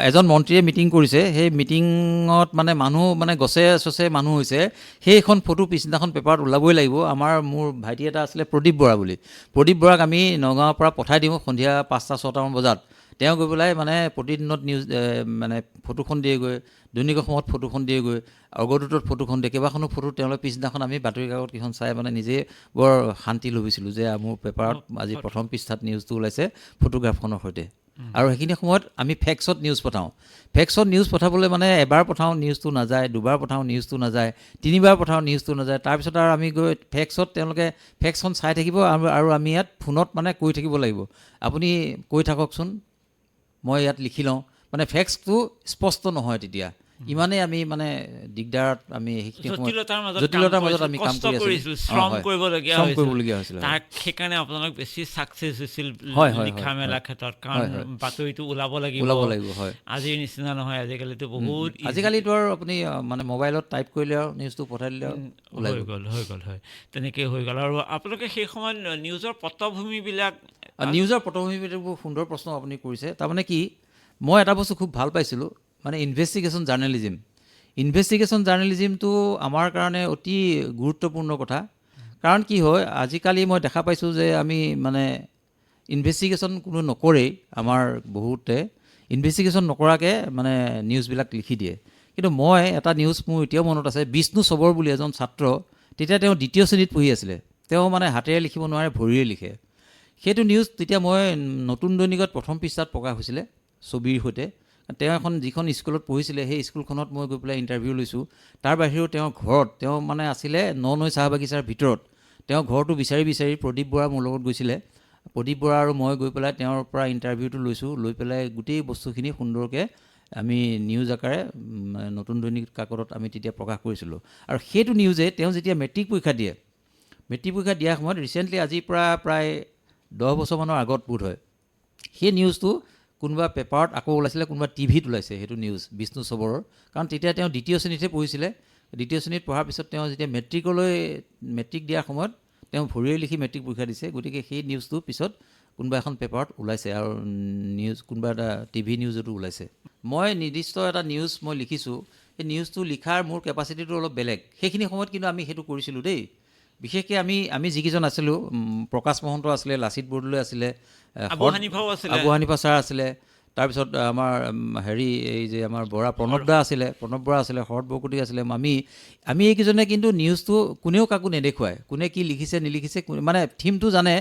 এজন মন্ত্ৰীয়ে মিটিং কৰিছে, সেই মিটিঙত মানে মানুহ মানে গছে চছে মানুহ হৈছে, সেইখন ফটো পিছদিনাখন পেপাৰত ওলাবই লাগিব। আমাৰ মোৰ ভাইটি এটা আছিলে প্ৰদীপ বৰা বুলি, প্ৰদীপ বৰাক আমি নগাঁৱৰ পৰা পঠাই দিওঁ সন্ধিয়া 5টা-6টামান বজাত। তেওঁ গৈ পেলাই মানে প্ৰতিদিনত নিউজ মানে ফটোখন দিয়েগৈ, দৈনিক অসমত ফটোখন দিয়েগৈ, অগ্ৰদূতত ফটোখন দিয়ে, কেইবাখনো ফটো তেওঁলোকে পিছদিনাখন আমি বাতৰি কাকত কেইখন চাই মানে নিজে বৰ শান্তি লভিছিলোঁ যে মোৰ পেপাৰত আজি প্ৰথম পৃষ্ঠাত নিউজটো ওলাইছে ফটোগ্ৰাফখনৰ সৈতে। আৰু সেইখিনি সময়ত আমি ফেক্সত নিউজ পঠাওঁ। ফেক্সত নিউজ পঠাবলৈ মানে এবাৰ পঠাওঁ নিউজটো নাযায়, দুবাৰ পঠাওঁ নিউজটো নাযায়, তিনিবাৰ পঠাওঁ নিউজটো নাযায়। তাৰপিছত আৰু আমি গৈ ফেক্সত তেওঁলোকে ফেক্সখন চাই থাকিব আৰু আমি ইয়াত ফোনত মানে কৈ থাকিব লাগিব, আপুনি কৈ থাককচোন, মই ইয়াত লিখি লওঁ। মানে ফেক্সটো স্পষ্ট নহয় তেতিয়া, ইমানেই আমি মানে দিগদাৰত আমি সেইখিনি জটিলতাৰ মাজত আমি কাম কৰিছিলোঁ, শ্ৰম কৰিবলগীয়া হৈছিল। তাক সেইকাৰণে আপোনালোক বেছি ছাকচেছ হৈছিল লিখা মেলা ক্ষেত্ৰত, কাৰণ বাতৰিটো ওলাব লাগিব। হয়, আজিৰ নিচিনা নহয়, আজিকালিতো বহুত, আজিকালিতো আৰু আপুনি মানে মোবাইলত টাইপ কৰিলে আৰু নিউজটো পঠাই দিলে ওলাই গ'ল, হৈ গ'ল, হয় তেনেকেই হৈ গ'ল। আৰু আপোনালোকে সেই সময়ত নিউজৰ পটভূমিবিলাক, নিউজৰ পটভূমিবিলাক বৰ সুন্দৰ প্ৰশ্ন আপুনি কৰিছে। তাৰমানে কি, মই এটা বস্তু খুব ভাল পাইছিলোঁ, মানে ইনভেষ্টিগেশ্যন জাৰ্নেলিজিম। ইনভেষ্টিগেশ্যন জাৰ্নেলিজিমটো আমাৰ কাৰণে অতি গুৰুত্বপূৰ্ণ কথা। কাৰণ কি হয়, আজিকালি মই দেখা পাইছোঁ যে আমি মানে ইনভেষ্টিগেশ্যন কোনো নকৰেই, আমাৰ বহুতে ইনভেষ্টিগেশ্যন নকৰাকৈ মানে নিউজবিলাক লিখি দিয়ে। কিন্তু মই এটা নিউজ মোৰ এতিয়াও মনত আছে, বিষ্ণু চবৰ বুলি এজন ছাত্ৰ, তেতিয়া তেওঁ দ্বিতীয় শ্ৰেণীত পঢ়ি আছিলে, তেওঁ মানে হাতেৰে লিখিব নোৱাৰে, ভৰিৰে লিখে। সেইটো নিউজ তেতিয়া মই নতুন দৈনিকত প্ৰথম পৃষ্ঠাত প্ৰকাশ হৈছিলে ছবিৰ সৈতে। তেওঁ এখন যিখন স্কুলত পঢ়িছিলে সেই স্কুলখনত মই গৈ পেলাই ইণ্টাৰভিউ লৈছোঁ। তাৰ বাহিৰেও তেওঁৰ ঘৰত, তেওঁ মানে আছিলে ননৈ চাহ বাগিচাৰ ভিতৰত, তেওঁ ঘৰটো বিচাৰি বিচাৰি প্ৰদীপ বৰা মোৰ লগত গৈছিলে, প্ৰদীপ বৰা আৰু মই গৈ পেলাই তেওঁৰ পৰা ইণ্টাৰভিউটো লৈছোঁ, লৈ পেলাই গোটেই বস্তুখিনি সুন্দৰকৈ আমি নিউজ আকাৰে নতুন দৈনিক কাকতত আমি তেতিয়া প্ৰকাশ কৰিছিলোঁ। আৰু সেইটো নিউজে তেওঁ যেতিয়া মেট্ৰিক পৰীক্ষা দিয়ে, মেট্ৰিক পৰীক্ষা দিয়াৰ সময়ত ৰিচেণ্টলি আজিৰ পৰা প্ৰায় 10 বছৰমানৰ আগত বোধ হয় সেই নিউজটো কোনোবা পেপাৰত আকৌ ওলাইছিলে, কোনোবা টিভিত ওলাইছে সেইটো নিউজ বিষ্ণু চবৰৰ। কাৰণ তেতিয়া তেওঁ দ্বিতীয় শ্ৰেণীতহে পঢ়িছিলে। দ্বিতীয় শ্ৰেণীত পঢ়াৰ পিছত তেওঁ যেতিয়া মেট্ৰিক দিয়াৰ সময়ত তেওঁ ভৰিৰে লিখি মেট্ৰিক পৰীক্ষা দিছে। গতিকে সেই নিউজটো পিছত কোনোবা এখন পেপাৰত ওলাইছে আৰু নিউজ কোনোবা এটা টিভি নিউজতো ওলাইছে। মই নিৰ্দিষ্ট এটা নিউজ মই লিখিছোঁ, সেই নিউজটো লিখাৰ মোৰ কেপাচিটিটো অলপ বেলেগ। সেইখিনি সময়ত কিন্তু আমি সেইটো কৰিছিলোঁ দেই। বিশেষকৈ আমি যিকেইজন আছিলোঁ, প্ৰকাশ মহন্ত আছিলে, লাচিত বৰদলৈ আছিলে, আবু হানিফাও আছিলে, আবু হানিফা ছাৰ আছিলে, তাৰপিছত আমাৰ হেৰি এই যে আমাৰ বৰা প্ৰণৱ দা আছিলে, প্ৰণৱ বৰা আছিলে, শৰৎ বৰকটী আছিলে। আমি এইকেইজনে কিন্তু নিউজটো কোনেও কাকো নেদেখুৱায়, কোনে কি লিখিছে নিলিখিছে, মানে থিমটো জানে,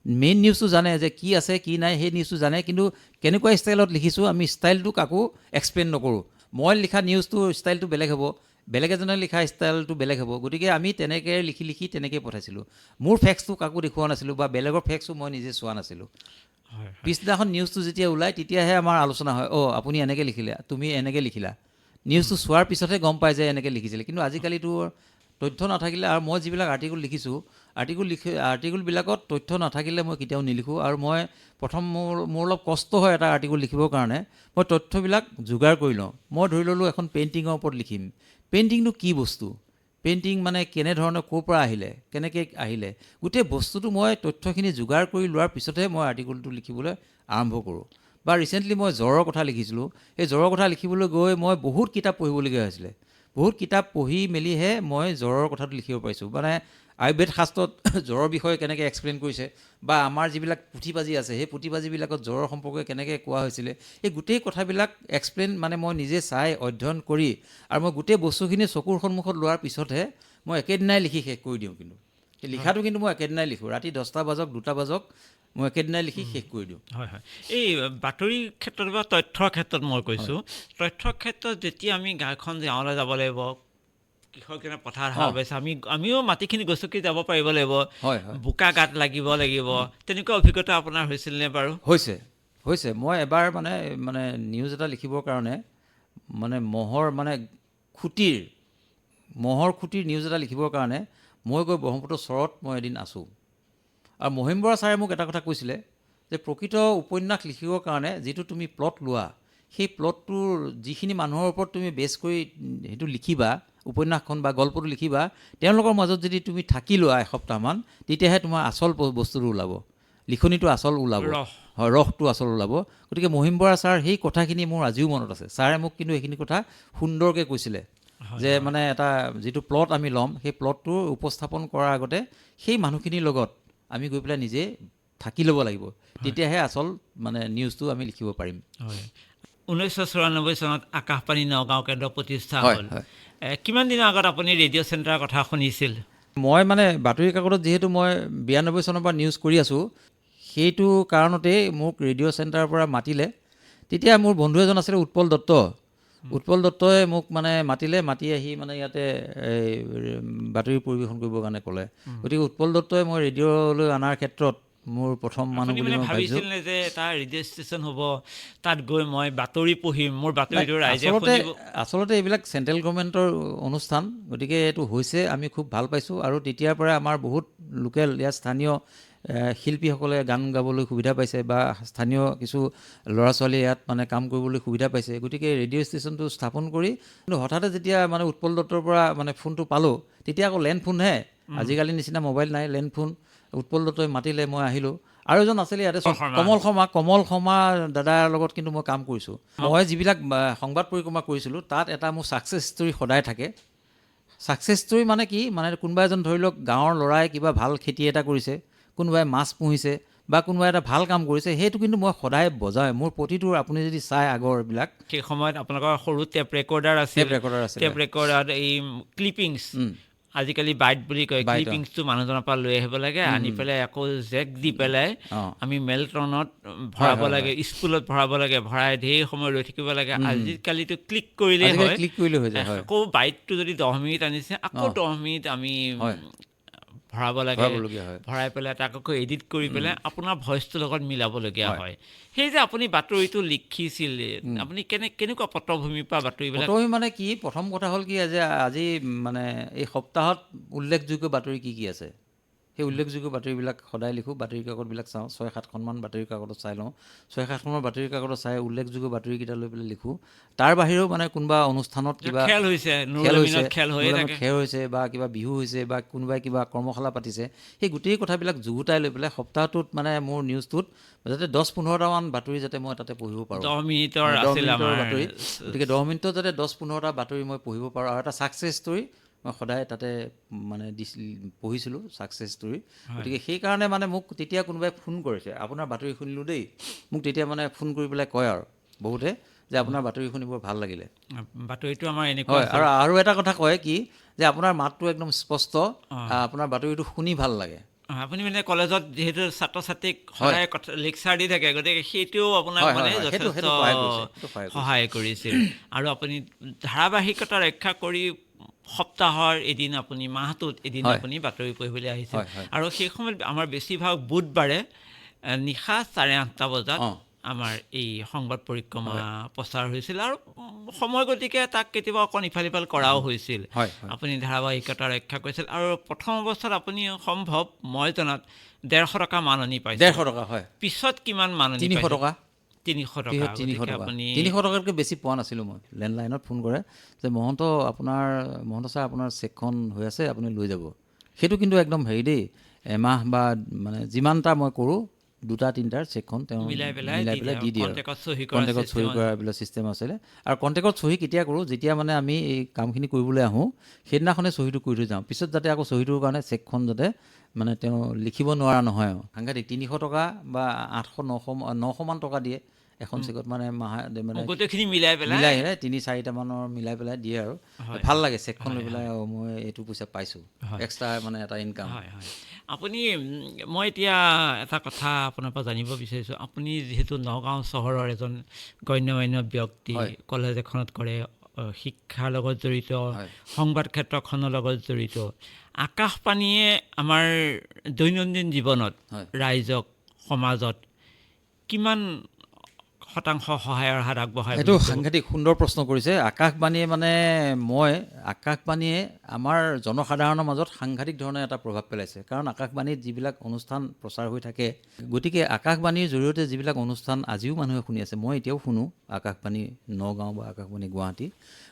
মেইন নিউজটো জানে যে কি আছে কি নাই, সেই নিউজটো জানে, কিন্তু কেনেকুৱা ষ্টাইলত লিখিছোঁ আমি ষ্টাইলটো কাকো এক্সপ্লেইন নকৰোঁ। মই লিখা নিউজটোৰ ষ্টাইলটো বেলেগ হ'ব, বেলেগ এজনে লিখা ষ্টাইলটো বেলেগ হ'ব। গতিকে আমি তেনেকৈ লিখি লিখি তেনেকৈয়ে পঠাইছিলোঁ। মোৰ ফেক্সটো কাকো দেখুওৱা নাছিলোঁ বা বেলেগৰ ফেক্সো মই নিজে চোৱা নাছিলোঁ। পিছদিনাখন নিউজটো যেতিয়া ওলায় তেতিয়াহে আমাৰ আলোচনা হয়, অ' আপুনি এনেকৈ লিখিলে, তুমি এনেকৈ লিখিলা। নিউজটো চোৱাৰ পিছতহে গম পায় যে এনেকৈ লিখিছিলে। কিন্তু আজিকালিতো তথ্য নাথাকিলে, আৰু মই যিবিলাক আৰ্টিকল লিখিছোঁ, আৰ্টিকলবিলাকত তথ্য নাথাকিলে মই কেতিয়াও নিলিখোঁ। আৰু মই প্ৰথম মোৰ অলপ কষ্ট হয় এটা আৰ্টিকল লিখিবৰ কাৰণে, মই তথ্যবিলাক যোগাৰ কৰি লওঁ। মই ধৰি ল'লোঁ এখন পেইণ্টিঙৰ ওপৰত লিখিম, পেইণ্টিংটো কি বস্তু, পেইণ্টিং মানে কেনেধৰণে ক'ৰ পৰা আহিলে, কেনেকৈ আহিলে, গোটেই বস্তুটো মই তথ্যখিনি যোগাৰ কৰি লোৱাৰ পিছতহে মই আৰ্টিকলটো লিখিবলৈ আৰম্ভ কৰোঁ। বা ৰিচেণ্টলি মই জ্বৰৰ কথা লিখিছিলোঁ, সেই জ্বৰৰ কথা লিখিবলৈ গৈ মই বহুত কিতাপ পঢ়িবলগীয়া হৈছিলে। বহুত কিতাপ পঢ়ি মেলিহে মই জ্বৰৰ কথাটো লিখিব পাৰিছোঁ। মানে আয়ুৰ্বেদ শাস্ত্ৰত জ্বৰৰ বিষয়ে কেনেকৈ এক্সপ্লেইন কৰিছে, বা আমাৰ যিবিলাক পুথি পাঁজি আছে সেই পুথি পাঁজিবিলাকত জ্বৰৰ সম্পৰ্কে কেনেকৈ কোৱা হৈছিলে, এই গোটেই কথাবিলাক এক্সপ্লেইন মানে মই নিজে চাই অধ্যয়ন কৰি আৰু মই গোটেই বস্তুখিনি চকুৰ সন্মুখত লোৱাৰ পিছতহে মই একেদিনাই লিখি শেষ কৰি দিওঁ। কিন্তু সেই লিখাটো কিন্তু মই একেদিনাই লিখোঁ, ৰাতি 10টা বাজক 2টা বাজক মই একেদিনাই লিখি শেষ কৰি দিওঁ। হয় হয়, এই বাতৰিৰ ক্ষেত্ৰত বা তথ্যৰ ক্ষেত্ৰত মই কৈছোঁ, তথ্যৰ ক্ষেত্ৰত যেতিয়া আমি গাঁওখন গাঁৱলৈ যাব লাগিব, কৃষকজনে পথাৰ হাল বাইছে, আমিও মাটিখিনি গছকি যাব পাৰিব লাগিব, বোকা গাত লাগিব লাগিব, তেনেকুৱা অভিজ্ঞতা আপোনাৰ হৈছিল নে বাৰু? হৈছে হৈছে। মই এবাৰ মানে মানে নিউজ এটা লিখিবৰ কাৰণে মানে মহৰ মানে খুঁটিৰ মহৰ খুঁটিৰ নিউজ এটা লিখিবৰ কাৰণে মই গৈ ব্ৰহ্মপুত্ৰ চৰত মই এদিন আছোঁ। আৰু মহিম বৰা ছাৰে মোক এটা কথা কৈছিলে যে প্ৰকৃত উপন্যাস লিখিবৰ কাৰণে যিটো তুমি প্লট লোৱা, সেই প্লটটোৰ যিখিনি মানুহৰ ওপৰত তুমি বেছ কৰি সেইটো লিখিবা, উপন্যাসখন বা গল্পটো লিখিবা, তেওঁলোকৰ মাজত যদি তুমি থাকি লোৱা এসপ্তাহমান, তেতিয়াহে তোমাৰ আচল বস্তুটো ওলাব, লিখনিটো আচল ওলাব, হয়, ৰসটো আচল ওলাব। গতিকে মহিম বৰা ছাৰ সেই কথাখিনি মোৰ আজিও মনত আছে। ছাৰে মোক কিন্তু এইখিনি কথা সুন্দৰকৈ কৈছিলে যে মানে এটা যিটো প্লট আমি ল'ম, সেই প্লটটো উপস্থাপন কৰাৰ আগতে সেই মানুহখিনিৰ লগত আমি গৈ পেলাই নিজে থাকি ল'ব লাগিব, তেতিয়াহে আচল মানে নিউজটো আমি লিখিব পাৰিম। হয়। 1994 চনত আকাশবাণী নগাঁও কেন্দ্ৰ প্ৰতিষ্ঠা হ'ল। কিমান দিনৰ আগত আপুনি ৰেডিঅ' চেণ্টাৰৰ কথা শুনিছিল? মই মানে বাতৰি কাকতত যিহেতু মই 92 চনৰ পৰা নিউজ কৰি আছোঁ, সেইটো কাৰণতেই মোক ৰেডিঅ' চেণ্টাৰৰ পৰা মাতিলে। তেতিয়া মোৰ বন্ধু এজন আছিলে উৎপল দত্ত, উৎপল দত্তই মোক মানে মাতিলে, মাতি আহি মানে ইয়াতে এই বাতৰি পৰিৱেশন কৰিবৰ কাৰণে ক'লে। গতিকে উৎপল দত্তই মই ৰেডিঅ'লৈ অনাৰ ক্ষেত্ৰত মোৰ প্ৰথম মানুহ বুলি মই ভাবিছিল যে এটা ৰেডিঅ' ষ্টেচন হ'ব, তাত গৈ মই বাতৰি পঢ়িম, মোৰ বাতৰিটো ৰাইজে শুনিব। আচলতে এইবিলাক চেণ্ট্ৰেল গভৰ্ণমেণ্টৰ অনুষ্ঠান, গতিকে এইটো হৈছে, আমি খুব ভাল পাইছোঁ। আৰু তেতিয়াৰ পৰাই আমাৰ বহুত লোকেল ইয়াত স্থানীয় শিল্পীসকলে গান গাবলৈ সুবিধা পাইছে বা স্থানীয় কিছু ল'ৰা ছোৱালীয়ে ইয়াত মানে কাম কৰিবলৈ সুবিধা পাইছে। গতিকে ৰেডিঅ' ষ্টেচনটো স্থাপন কৰি কিন্তু হঠাতে যেতিয়া মানে উৎপল দত্তৰ পৰা মানে ফোনটো পালোঁ, তেতিয়া আকৌ লেণ্ড ফোনহে, আজিকালি নিচিনা মোবাইল নাই, লেণ্ড ফোন। উৎপল দত্তই মাতিলে, মই আহিলোঁ। আৰু এজন আছিলে ইয়াতে কমল শৰ্মা, কমল শৰ্মা দাদাৰ লগত কিন্তু মই কাম কৰিছোঁ। মই যিবিলাক সংবাদ পৰিক্ৰমা কৰিছিলোঁ তাত এটা মোৰ ছাকচেছ ষ্টৰী সদায় থাকে। ছাকচেছ ষ্টৰী মানে কি, মানে কোনোবা এজন ধৰি লওক গাঁৱৰ ল'ৰাই কিবা ভাল খেতি এটা কৰিছে, কোনোবাই মাছ পুহিছে বা কোনোবাই এটা ভাল কাম কৰিছে, সেইটো কিন্তু মই সদায় বজাওঁ। মোৰ প্ৰতিটো আপুনি যদি চাই আগৰবিলাক, সেই সময়ত আপোনালোকৰ সৰু টেপ ৰেকৰ্ডাৰ আছিল, টেপ ৰেকৰ্ডাৰ, এই ক্লিপিংছ, আজিকালি বাইট বুলি কয়, ক্লিপিংছটো মানুহজনৰ পৰা লৈ আহিব লাগে, আনি পেলাই আকৌ জেক দি পেলাই আমি মেলট্ৰনত ভৰাব লাগে, স্কুলত ভৰাব লাগে, ভৰাই ঢেৰ সময় ৰৈ থাকিব লাগে। আজিকালিতো ক্লিক কৰিলেই হয়, ক্লিক কৰিলেই হৈ যায়। আকৌ বাইটটো যদি 10 মিনিট আনিছে, আকৌ 10 মিনিট আমি ভৰাব লাগে, ভৰাবলগীয়া হয়। ভৰাই পেলাই তাক আকৌ এডিট কৰি পেলাই আপোনাৰ ভইচটোৰ লগত মিলাবলগীয়া হয়। সেই যে আপুনি বাতৰিটো লিখিছিল, আপুনি কেনেকুৱা পটভূমিৰ পৰা বাতৰিবিলাক? বাতৰি মানে কি, প্ৰথম কথা হ'ল কি যে আজি মানে এই সপ্তাহত উল্লেখযোগ্য বাতৰি কি কি আছে, সেই উল্লেখযোগ্য বাতৰিবিলাক সদায় লিখোঁ। বাতৰি কাকতবিলাক চাওঁ, 6-7খনমান বাতৰি কাকতত চাই লওঁ। 6-7খনমান বাতৰি কাকতত চাই উল্লেখযোগ্য বাতৰিকেইটা লৈ পেলাই লিখোঁ। তাৰ বাহিৰেও মানে কোনোবা অনুষ্ঠানত কিবা খেল হৈছে, খেল হৈছে, খেল হৈয়ে থাকে, খেল হৈছে বা কিবা বিহু হৈছে বা কোনোবাই কিবা কৰ্মশালা পাতিছে, সেই গোটেই কথাবিলাক যুগুতাই লৈ পেলাই সপ্তাহটোত মানে মোৰ নিউজটোত যাতে 10-15টামান বাতৰি যাতে মই তাতে পঢ়িব পাৰোঁ। 10 মিনিটৰ আছিল আমাৰ বাতৰি, গতিকে 10 মিনিটত যাতে 10-15টা বাতৰি মই পঢ়িব পাৰোঁ। আৰু এটা ছাকচেছ ষ্টৰী মই সদায় তাতে মানে পঢ়িছিলোঁ, ছাকচেছ ষ্টৰী। গতিকে সেইকাৰণে মানে মোক তেতিয়া কোনোবাই ফোন কৰিছে, আপোনাৰ বাতৰি শুনিলোঁ দেই, মোক তেতিয়া মানে ফোন কৰি পেলাই কয় আৰু বহুতে যে আপোনাৰ বাতৰি শুনি বৰ ভাল লাগিলে। বাতৰিটো আমাৰ এনেকুৱা হয়। আৰু আৰু এটা কথা কয় কি যে আপোনাৰ মাতটো একদম স্পষ্ট, আপোনাৰ বাতৰিটো শুনি ভাল লাগে। আপুনি মানে কলেজত যিহেতু ছাত্ৰ ছাত্ৰীক সদায় লেকচাৰ দি থাকে, গতিকে সেইটোও আপোনাক মানে যথেষ্ট সহায় কৰিছিল। আৰু আপুনি ধাৰাবাহিকতা ৰক্ষা কৰি সপ্তাহৰ এদিন আপুনি, মাহটোত এদিন আপুনি বাতৰি পঢ়িবলৈ আহিছিল। আৰু সেই সময়ত আমাৰ বেছিভাগ বুধবাৰে নিশা 8:30 বজাত আমাৰ এই সংবাদ পৰিক্ৰমা প্ৰচাৰ হৈছিল। আৰু সময় গতিকে তাক কেতিয়াবা অকণ ইফাল সিফাল কৰাও হৈছিল। আপুনি ধাৰাবাহিকতা ৰক্ষা কৰিছিল। আৰু প্ৰথম অৱস্থাত আপুনি সম্ভৱ মই জনাত 150 টকা মাননি পাইছিল। 150 টকা, হয়। পিছত কিমান মাননি? 300 টকা। 300 টকা। 300 টকা। 300 টকাতকৈ বেছি পোৱা নাছিলোঁ মই। লেণ্ডলাইনত ফোন কৰে যে মহন্ত, আপোনাৰ মহন্ত ছাৰ আপোনাৰ চেকখন হৈ আছে, আপুনি লৈ যাব। সেইটো কিন্তু একদম হেৰি দেই, এমাহ বা মানে যিমানটা মই কৰোঁ 2-3টাৰ চেকখন তেওঁ মিলাই পেলাই দি দিয়ে। কণ্টেক্টত চহী কৰা এইবিলাক ছিষ্টেম আছিলে। আৰু কণ্টেক্টত চহী কেতিয়া কৰোঁ, যেতিয়া মানে আমি এই কামখিনি কৰিবলৈ আহোঁ সেইদিনাখনে চহীটো কৰি থৈ যাওঁ, পিছত যাতে আকৌ চহীটোৰ কাৰণে চেকখন যাতে মানে তেওঁ লিখিব নোৱাৰা নহয়। আৰু সাংঘাতিক 300 টকা বা 800-900 মান টকা দিয়ে এখন চেকত, মানে মাহে মানে গোটেইখিনি মিলাই পেলাই মিলাই 3-4টামানৰ মিলাই পেলাই দিয়ে। আৰু ভাল লাগে চেকখন লৈ পেলাই, মই এইটো পইচা পাইছোঁ এক্সট্ৰা, মানে এটা ইনকাম। হয় হয়। আপুনি, মই এতিয়া এটা কথা আপোনাৰ পৰা জানিব বিচাৰিছোঁ। আপুনি যিহেতু নগাঁও চহৰৰ এজন গণ্যমান্য ব্যক্তি, কলেজ এখনত কৰে, শিক্ষাৰ লগত জড়িত, সংবাদ ক্ষেত্ৰখনৰ লগত জড়িত, আকাশবাণীয়ে আমাৰ দৈনন্দিন জীৱনত ৰাইজক, সমাজত কিমান শতাংশ সহায়ৰ হাত আগবঢ়ায়? এইটো সাংঘাতিক সুন্দৰ প্ৰশ্ন কৰিছে। আকাশবাণীয়ে মানে মই আকাশবাণীয়ে আমাৰ জনসাধাৰণৰ মাজত সাংঘাতিক ধৰণে এটা প্ৰভাৱ পেলাইছে। কাৰণ আকাশবাণীত যিবিলাক অনুষ্ঠান প্ৰচাৰ হৈ থাকে, গতিকে আকাশবাণীৰ জৰিয়তে যিবিলাক অনুষ্ঠান আজিও মানুহে শুনি আছে, মই এতিয়াও শুনো আকাশবাণী নগাঁও বা আকাশবাণী গুৱাহাটী,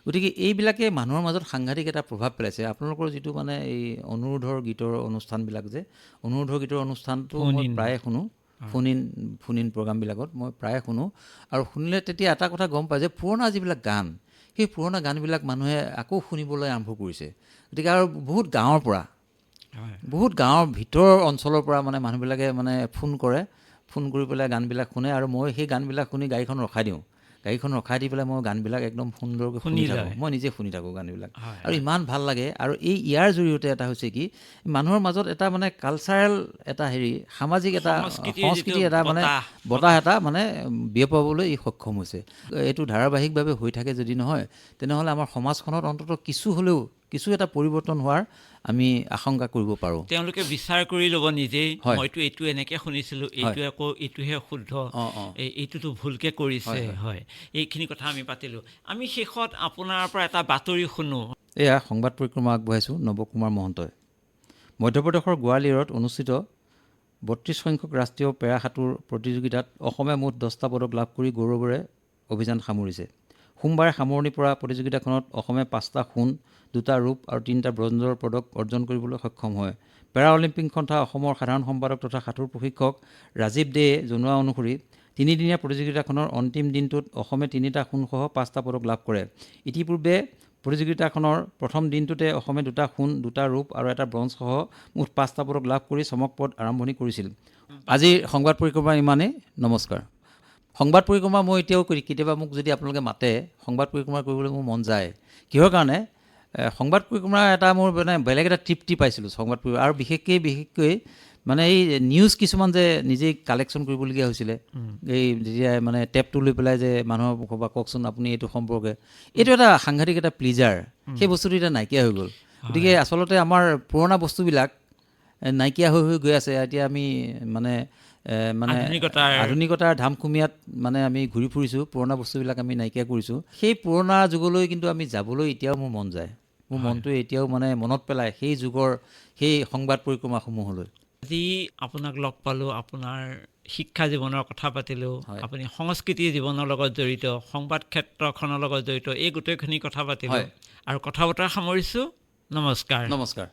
গতিকে এইবিলাকে মানুহৰ মাজত সাংঘাতিক এটা প্ৰভাৱ পেলাইছে। আপোনালোকৰ যিটো মানে এই অনুৰোধৰ গীতৰ অনুষ্ঠানবিলাক যে, অনুৰোধৰ গীতৰ অনুষ্ঠানটো মই প্ৰায়ে শুনো, ফোন ইন প্ৰগ্ৰামবিলাকত মই প্ৰায়ে শুনো। আৰু শুনিলে তেতিয়া এটা কথা গম পায় যে পুৰণা যিবিলাক গান, সেই পুৰণা গানবিলাক মানুহে আকৌ শুনিবলৈ আৰম্ভ কৰিছে। গতিকে আৰু বহুত গাঁৱৰ পৰা, বহুত গাঁৱৰ ভিতৰৰ অঞ্চলৰ পৰা মানে মানুহবিলাকে মানে ফোন কৰে, ফোন কৰি পেলাই গানবিলাক শুনে। আৰু মই সেই গানবিলাক শুনি গাড়ীখন ৰখাই দিওঁ, গাড়ীখন ৰখাই দি পেলাই মই গানবিলাক একদম সুন্দৰকৈ শুনি থাকোঁ, মই নিজে শুনি থাকোঁ গানবিলাক, আৰু ইমান ভাল লাগে। আৰু এই ইয়াৰ জৰিয়তে এটা হৈছে কি, মানুহৰ মাজত এটা মানে কালচাৰেল এটা হেৰি, সামাজিক এটা সংস্কৃতি এটা মানে বতাহ এটা মানে বিয়পাবলৈ ই সক্ষম হৈছে। এইটো ধাৰাবাহিকভাৱে হৈ থাকে যদি নহয়, তেনেহ'লে আমাৰ সমাজখনত অন্ততঃ কিছু হ'লেও কিছু এটা পৰিৱৰ্তন হোৱাৰ আমি আশংকা কৰিব পাৰোঁ। তেওঁলোকে বিচাৰ কৰি ল'ব নিজেই, মইতো এইটো এনেকৈ শুনিছিলোঁ, এইটো আকৌ এইটোহে শুদ্ধ, এইটোতো ভুলকৈ কৰিছে। হয়, এইখিনি কথা আমি পাতিলোঁ। আমি শেষত আপোনাৰ পৰা এটা বাতৰি শুনো। এয়া সংবাদ পৰিক্ৰমা আগবঢ়াইছোঁ নৱকুমাৰ মহন্তই। মধ্যপ্ৰদেশৰ গোৱালিয়ৰত অনুষ্ঠিত 32 সংখ্যক ৰাষ্ট্ৰীয় পেৰা সাঁতোৰ প্ৰতিযোগিতাত অসমে মুঠ 10টা পদক লাভ কৰি গৌৰৱেৰে অভিযান সামৰিছে। সোমবাৰে সামৰণি পৰা প্ৰতিযোগিতাখনত অসমে 5টা সোণ, 2টা ৰূপ আৰু 3টা ব্ৰঞ্জৰ পদক অৰ্জন কৰিবলৈ সক্ষম হয়। পেৰা অলিম্পিক সন্থা অসমৰ সাধাৰণ সম্পাদক তথা সাঁতোৰ প্ৰশিক্ষক ৰাজীৱ দেয়ে জনোৱা অনুসৰি তিনিদিনীয়া প্ৰতিযোগিতাখনৰ অন্তিম দিনটোত অসমে 3টা সোণসহ 5টা পদক লাভ কৰে। ইতিপূৰ্বে প্ৰতিযোগিতাখনৰ প্ৰথম দিনটোতে অসমে 2টা সোণ, 2টা ৰূপ আৰু 1টা ব্ৰঞ্জসহ মুঠ 5টা পদক লাভ কৰি চমকপ্ৰদ আৰম্ভণি কৰিছিল। আজিৰ সংবাদ পৰিক্ৰমা ইমানেই, নমস্কাৰ। সংবাদ পৰিক্ৰমা মই এতিয়াও কৰি কেতিয়াবা মোক যদি আপোনালোকে মাতে সংবাদ পৰিক্ৰমা কৰিবলৈ মোৰ মন যায়। কিহৰ কাৰণে? সংবাদ পৰিক্ৰমা এটা মোৰ মানে বেলেগ এটা তৃপ্তি পাইছিলোঁ সংবাদ পৰিক্ৰমা। আৰু বিশেষকৈ মানে এই নিউজ কিছুমান যে নিজেই কালেকশ্যন কৰিবলগীয়া হৈছিলে, এই যেতিয়া মানে টেপটো লৈ পেলাই যে মানুহৰ মুখৰ পৰা কওকচোন আপুনি এইটো সম্পৰ্কে, এইটো এটা সাংঘাতিক এটা প্লিজাৰ, সেই বস্তুটো এতিয়া নাইকিয়া হৈ গ'ল। গতিকে আচলতে আমাৰ পুৰণা বস্তুবিলাক নাইকিয়া হৈ হৈ গৈ আছে। এতিয়া আমি মানে মানে আধুনিকতাৰ ধামখুমীয়াত মানে আমি ঘূৰি ফুৰিছোঁ, পুৰণা বস্তুবিলাক আমি নাইকিয়া কৰিছোঁ। সেই পুৰণা যুগলৈ কিন্তু আমি যাবলৈ এতিয়াও মোৰ মন যায়। মোৰ মনটোৱে এতিয়াও মানে মনত পেলায় সেই যুগৰ সেই সংবাদ পৰিক্ৰমাসমূহলৈ। আজি আপোনাক লগ পালোঁ, আপোনাৰ শিক্ষা জীৱনৰ কথা পাতিলোঁ, আপুনি সংস্কৃতি জীৱনৰ লগত জড়িত, সংবাদ ক্ষেত্ৰখনৰ লগত জড়িত, এই গোটেইখিনি কথা পাতিলোঁ আৰু কথা বতৰা সামৰিছোঁ। নমস্কাৰ। নমস্কাৰ।